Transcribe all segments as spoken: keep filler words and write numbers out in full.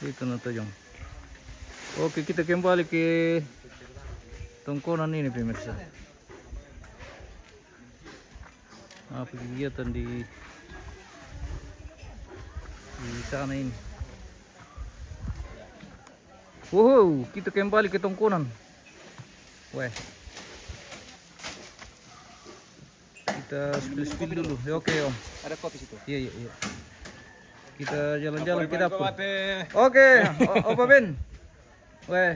Itu na tojong. Oke, kita kembali ke tongkonan ini, pemirsa. Apa kegiatan di, di sana ini? Wow, kita kembali ke tongkonan. Weh. Kita spill-spill dulu. Ya, oke, Om. Ada kopi situ. Iya, iya, iya. Kita jalan-jalan ke dapur. Oke, O-, Opa Ben. Weh.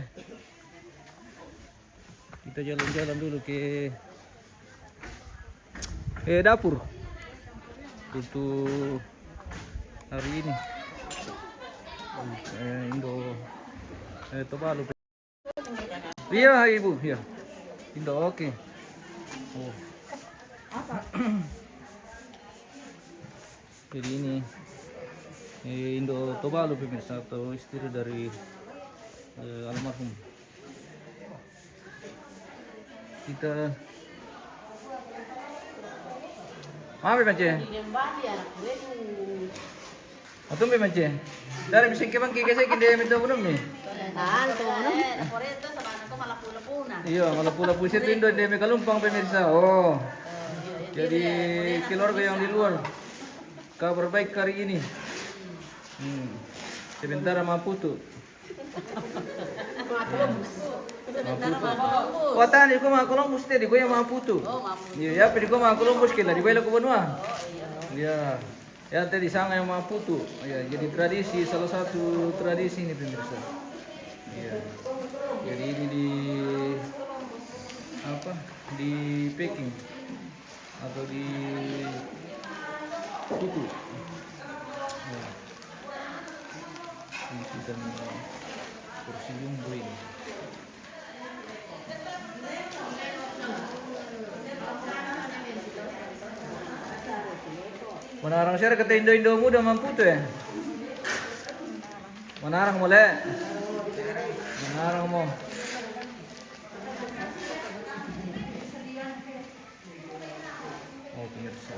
Kita jalan-jalan dulu ke, eh, dapur. Untuk hari ini. Eh, Indo, eh, Tobalu. Iya, Ibu, iya. Indo, oke. Oh. Jadi ini, eh, Indo Tobalu, pemirsa, atau istri dari, eh, almarhum. Kita maaf, Mece. Atau Mece. Dari bisa ke bangki ke saya kinde minta belum nih. Ah, itu belum. Iya, malah pula pusat Indo dia kalumpang, pemirsa. Oh. Jadi keluarga yang di luar. Kabar baik hari ini. Hmm. Sebentar maputu. Maputu. Wah, tadi ko maha Columbus, tadi ko yang maputu. Iya, ya, tadi ko maha Columbus kila, di ko banua. Iya. Ya, tadi sanga yang maputu. Ya, jadi tradisi, salah satu tradisi ini, pemirsa. Iya. Jadi ini di apa? Di packing atau di kuku. Ya. Ini kita mau kursi jumbo ini. Manarang siara kata Indo-Indo muda maputu, eh. Manarang mo le. Manarang mo. Oh, pemirsa.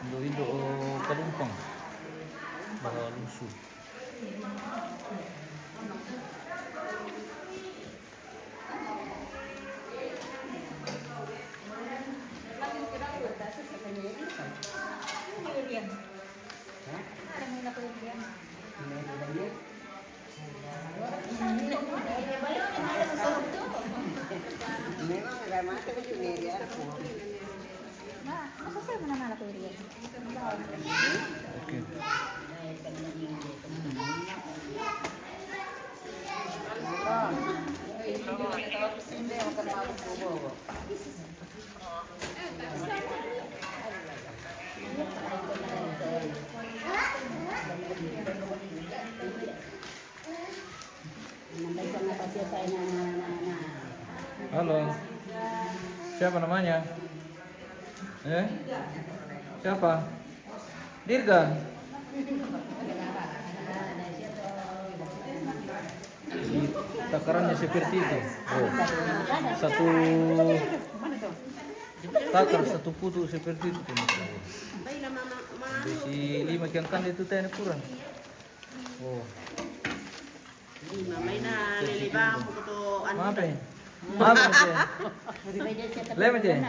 Indo-Indo, oh, kalumpang. Baha lusu. Oke. Halo. Siapa namanya? Eh? Siapa? Dirga. Jadi, takarannya seperti itu. Oh. Satu takar, satu putu seperti itu, pemirsa. Jadi, si lima kian kan itu teh kurang. Oh. Lima, mai na lele bambu ko to anu. Maaf, eh. Maaf, eh. Lele, eh.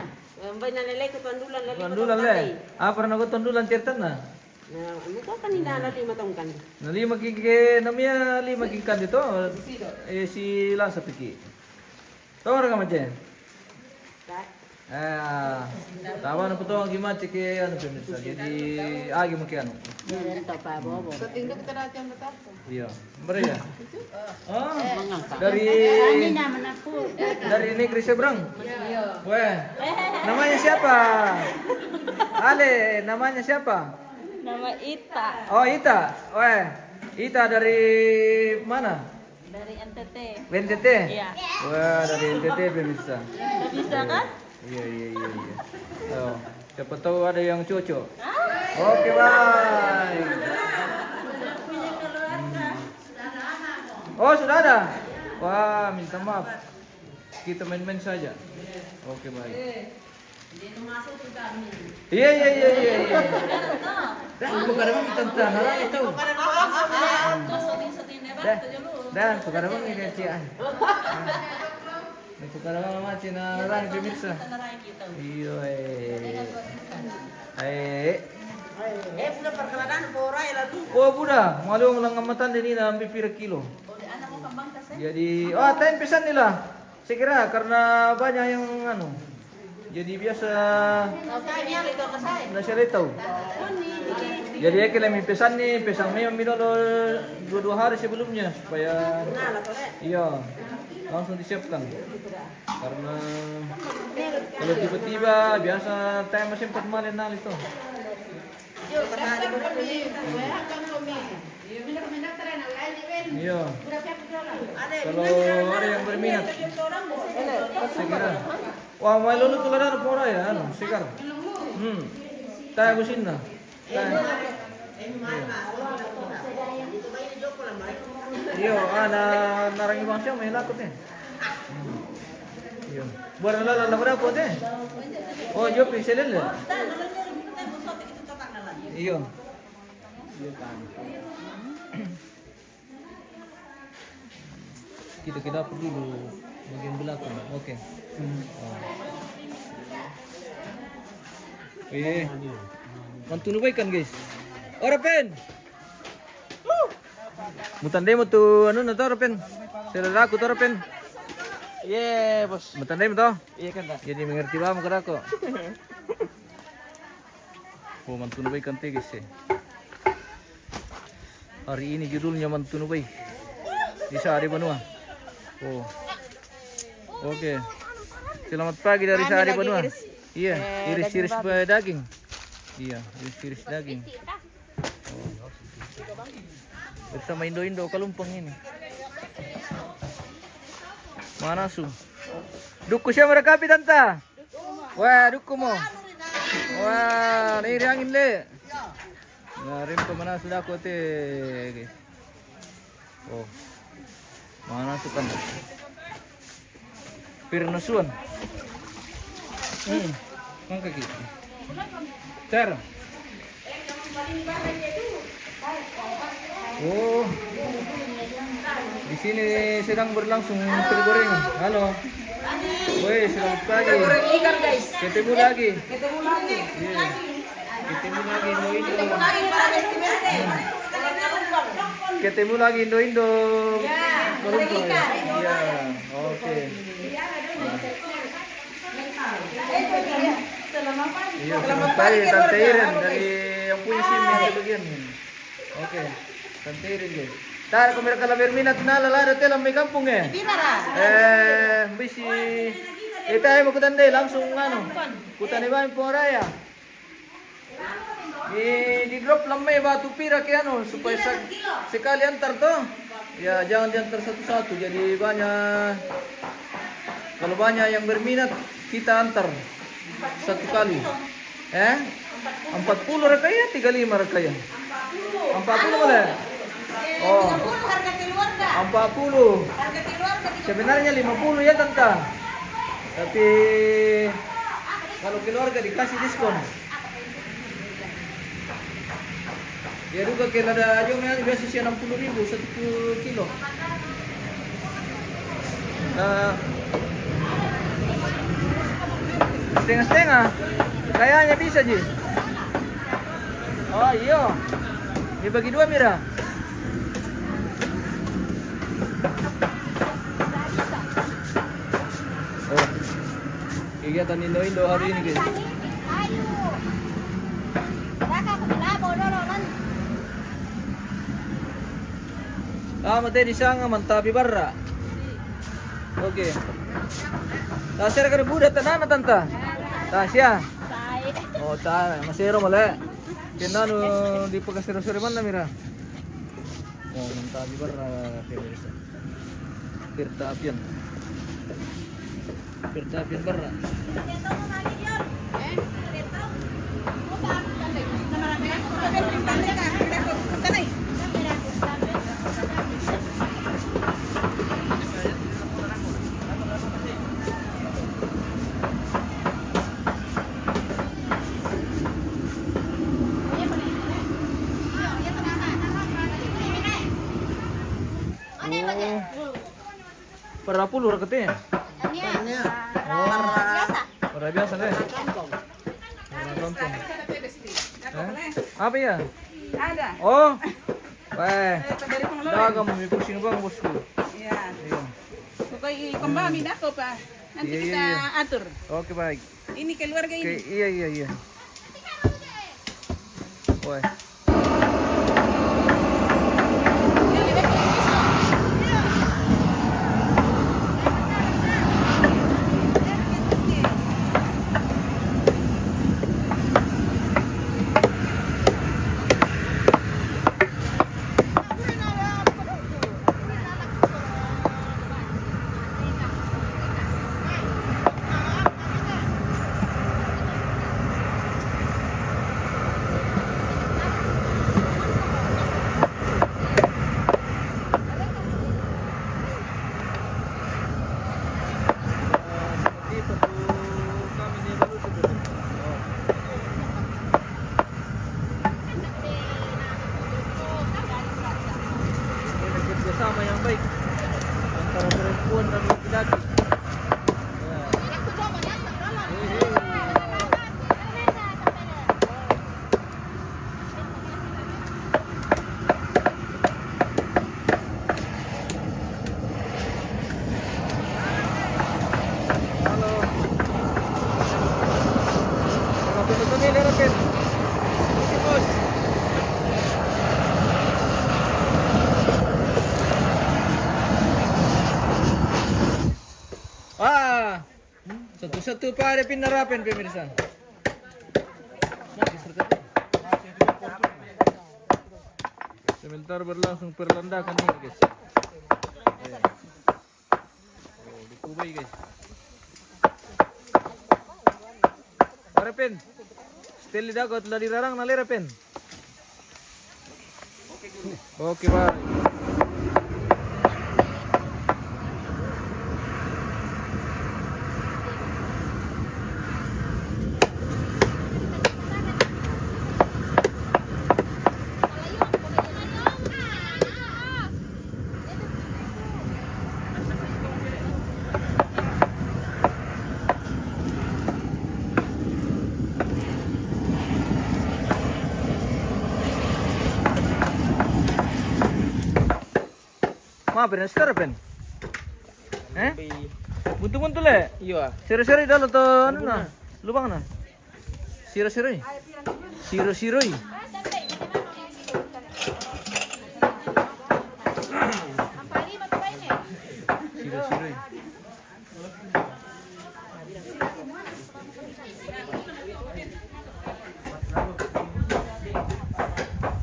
Mai na lele ko to andulan, lele ko to andulan, le. Apa na ko to andulan cerita na? Nah, anu to kan ina na lima tongkan. Na lima ki ke, na mia lima ki kan itu. Eh, si lasa piki. Tong orang macam. Eh, tama na potong ki mace ke anu, pemirsa. Jadi, agi mo ke anu. Iya. Mari ya. Oh, dari, dari negeri seberang. Weh, namanya siapa? Ale, namanya siapa? Nama Ita. Oh, Ita. Weh, Ita dari mana? Dari N T T. N T T? Iya. Wah, dari N T T, pemirsa. Bisa kan? Iya, iya, iya, iya. Oh, siapa tahu ada yang cocok. Oke, bye. Hmm. Oh, sudah ada? Wah, minta maaf. Kita main-main saja. Oke, baik. Iya, iya, iya, iya, iya. Dah, bukan apa kita tentang orang itu. Dah, dah, bukan apa ini, Ci, ah. Bukan apa, Ci, nah, orang itu bisa. Iya, eh. Eh. Eh, pula perkenalan, borai lalu. Oh, pula, malu melanggamatan ini na ambil pira kilo. Jadi, ah, time pesan ni lah. Saya kira karena banyak yang anu. Jadi biasa nasi letau. Jadi ya kami pesan ni, pesan memang dulu dua-dua hari sebelumnya supaya iya langsung disiapkan. Karena kalau tiba-tiba biasa time masih empat malam nali tuh. Iya. Kalau ada yang berminat, saya kira. Wah, main lulu tuh ada pora ya, anu, segar. Hmm. Kayak businna. Kayak. Iya, ah, na, narangi bangsa main aku teh. Iya. Buat lala lala berapa teh? Oh, yo piselele. Iya. Kita ke dapur dulu bagian belakang. Oke. Oh. Iya. Mantunu baik kan, guys? Ora pen. Mu tandai mo tu anu na to, ora pen. Saudaraku to, ora pen. Iya, bos. Mu tandai mo to. Iya kan, Pak? Jadi mengerti ba mo kada ko. Oh, mantunu baik kan, guys, eh. Hari ini judulnya mantunu baik. Di Saari Banua. Oh. Oke. Selamat pagi dari Saari Banua. Iya, iris-iris daging. Iya, iris-iris daging. Oh. Bersama indo-indo kalumpang ini. Mana su? Duku siapa mereka, Tanta? Wah, duku mo. Wah, ini angin le. Nah, rimpa mana sudah kote, guys. Oh. Mana sukan? Pirnasuan. Hmm. Mangka ki. Cara. Oh, di sini sedang berlangsung tergoreng. Halo. Woi, selamat pagi. Goreng ikan, guys. Ketemu lagi. Ketemu lagi. Iya. Ketemu lagi, Indo Indo. Ketemu lagi, para besti-besti. Ketemu lagi, Indo Indo. Ya, goreng ikan. Iya, oke. Iya, selamat pagi, Tante Iren dari yang punya sini bagian. Oke, Tante Iren, guys. Tar, kami kalau berminat na lala ada telam di kampung, eh. Eh, bisi. Kita mau ke Tante langsung anu. Kutani bang pengoraya. Di, di grup lemme batu pira ke anu supaya se-, sekali antar toh. Ya, jangan diantar satu-satu. Jadi banyak. Kalau banyak yang berminat, kita antar satu kali. Eh? Empat puluh rekaya, tiga lima rekaya. Empat puluh boleh? Oh. Empat puluh. Sebenarnya lima puluh ya, Tante. Tapi kalau keluarga dikasih diskon. Ya juga kalau ada aja yang biasa sih enam puluh ribu satu kilo. Eh, setengah-setengah. Kayaknya bisa, Ji. Oh, iya. Dibagi dua, Mira. Oh. Kegiatan Indo-Indo hari ini, guys. Ah, mate di sanga mantabi barra. Oke. Tasera kada buda tanana, Tanta. Tasia. Oh, ta, masero male. Kenanu di pagkasero-sero mana, Mira? Oh, mantabi barra, pemirsa. Pertapian. Pertapian barra. Berapa puluh reketnya? Ania. Ania. Bara biasa. Bara biasa deh. Bara kampung. Eh? Apa ya? Ada. Oh. Weh. Dari pengeluaran. Dah kamu mikir sini bang bosku. Iya. Iya. Pokoknya kembali dah kau pak. Nanti kita atur. Oke baik. Ini keluarga ini. Oke, iya iya iya. Weh. Ini kerjasama yang baik antara perempuan dan laki-laki. Ya. Halo. Halo, Pin, Pin, Pin, Pin. Oke, Bos. Wah, satu-satu pada pindah rapen, pemirsa. Sementara berlangsung perlandakan ini, guys. Oh, di Kubai, guys. Mari, Pen. Setelah dapat lari rarang, nalera, Pen. Oke, Pak. Ma, pernah sekarang, Pen? Eh? Buntu-buntu le? Iya. Seri-seri dalam to anu na. Lubang na. Siro-siroi. Siro-siroi. Siro-siroi.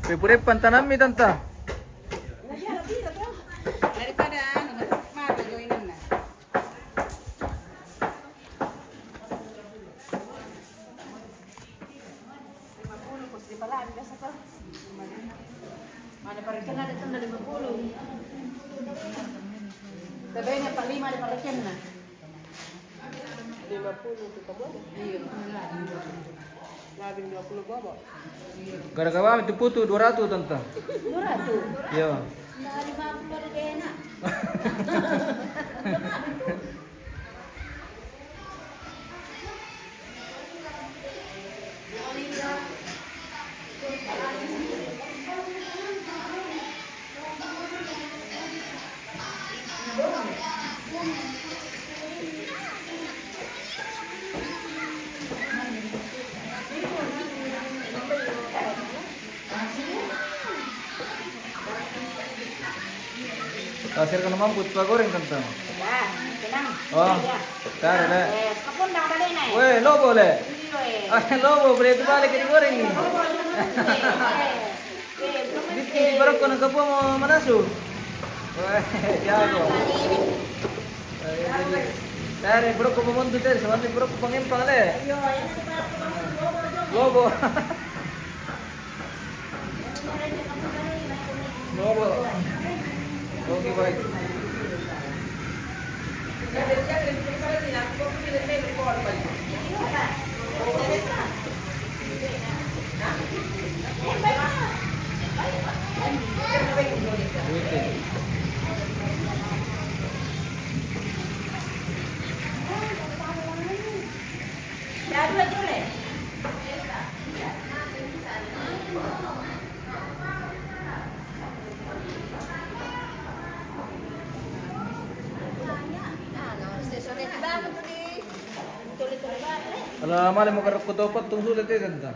Pepure pantanammi tanta. Daripada anu, mato joinan na. Lima puluh, kos di Palani biasa to. Mana parekenna ada tenda lima puluh. Sebenarnya Pak lima ada parekenna. Lima puluh tu kamu ada? Iya. Lebih dua puluh bobo. Gara-gara itu putu dua ratus tanta. Dua ratus? Iya. Nah, lima puluh ada dena. Pasir kana mamput pa goreng tanta. Ya, tenang. Oh. Ya. Tare le. Eh, sekapun dah ada dena. Weh, lobo le. Iya, eh. Ah, lobo, boleh itu balik ke digoreng ini. Lobo, itu mamput, eh. Eh, belum. Diti, baru kau nak apa mau manasu? Weh, jago. Eh, jadi, tare, baru kau mau montu tare, sebab baru kau pangempang le. Iya, iya. Lobo. Lobo. Oke, baik. Duit. Wala' male makarukut opat tung sulit eh, tenta.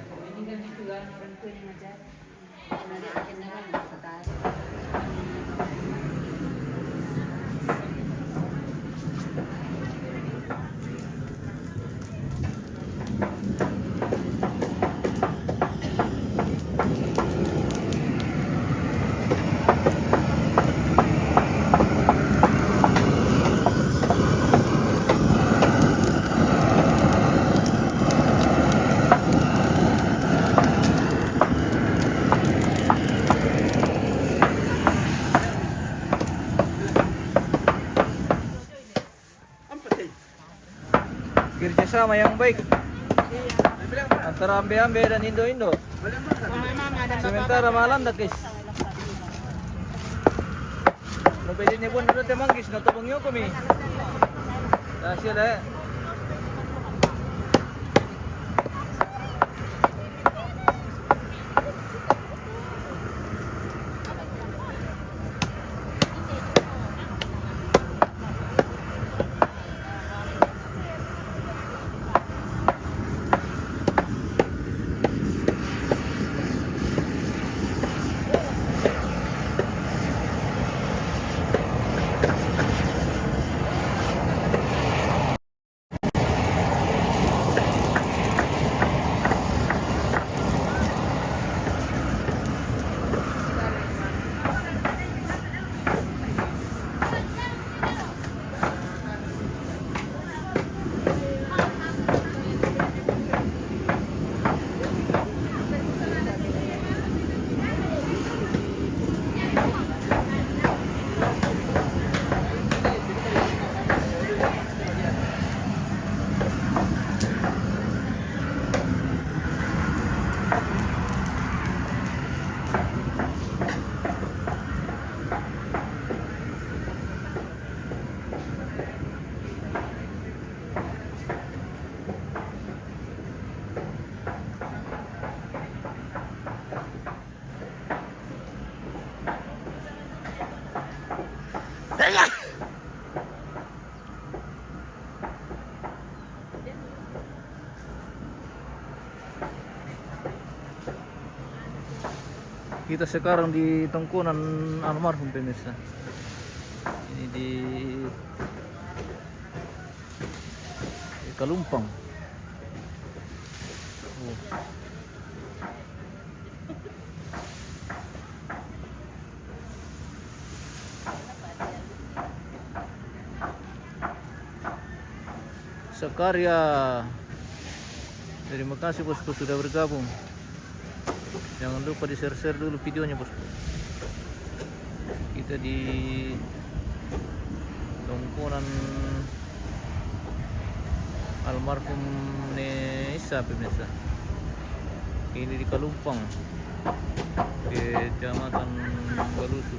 Kerjasama yang baik antara ambe-ambe dan indo-indo. Sementara malandak, guys. No pwede ni bon dulu temang, guys, no tubong yo kami. Hasil eh. Kita sekarang di tongkonan almarhum, pemirsa. Ini di, di Kalumpang. Oh. Sakarya. Terima kasih, bosku, sudah bergabung. Jangan lupa di-share-share dulu videonya, bosku. Kita di tongkonan almarhum Ne Isa, pemirsa. Ini di Kalumpang, Kecamatan Balusu.